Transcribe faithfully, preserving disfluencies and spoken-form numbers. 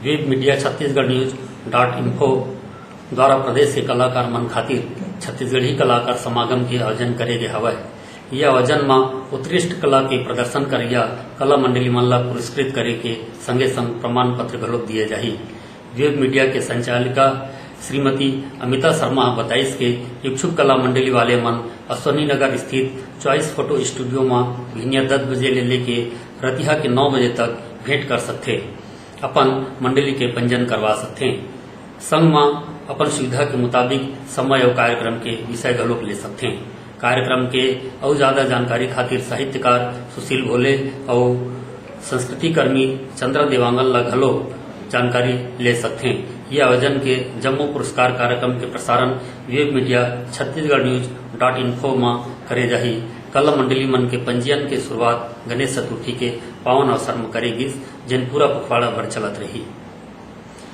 Web media Chhattisgarh news dot info द्वारा प्रदेश के कलाकार मन खातिर छत्तीसगढ़ी कलाकार समागम के आयोजन करे गे हवय। ये आयोजन म उत्कृष्ट कला के प्रदर्शन करइया कला मंडली मन ला पुरस्कृत करे के संगे संग प्रमाण पत्र घलोक दिए जाही। वेब मीडिया के संचालिका श्रीमती अमिता शर्मा ह बताइस के इच्छुक कला मंडली वाले मन अश्वनी नगर स्थित चॉइस फोटो स्टूडियो म भिनिया दस बजे ले लेके रतिहा के नौ बजे तक भेंट कर सकथे, अपन मंडली के पंजीयन करवा सकथे। संग म अपन सुविधा के मुताबिक समय अउ कार्यक्रम के विषय घलोक ले सकथे। कार्यक्रम के अउ ज्यादा जानकारी खातिर साहित्यकार सुशील भोले अउ संस्कृति कर्मी चंद्रा देवांगन ला घलो जानकारी ले सकथे। ये आयोजन के जम्मो पुरस्कार कार्यक्रम के प्रसारण web media Chhattisgarh news dot info म करे जाही। कला मंडली मन के पंजीयन के शुरुआत गणेश चतुर्थी के पावन अवसर म करे गिस, जेन पूरा पखवाड़ा भर चलत रही।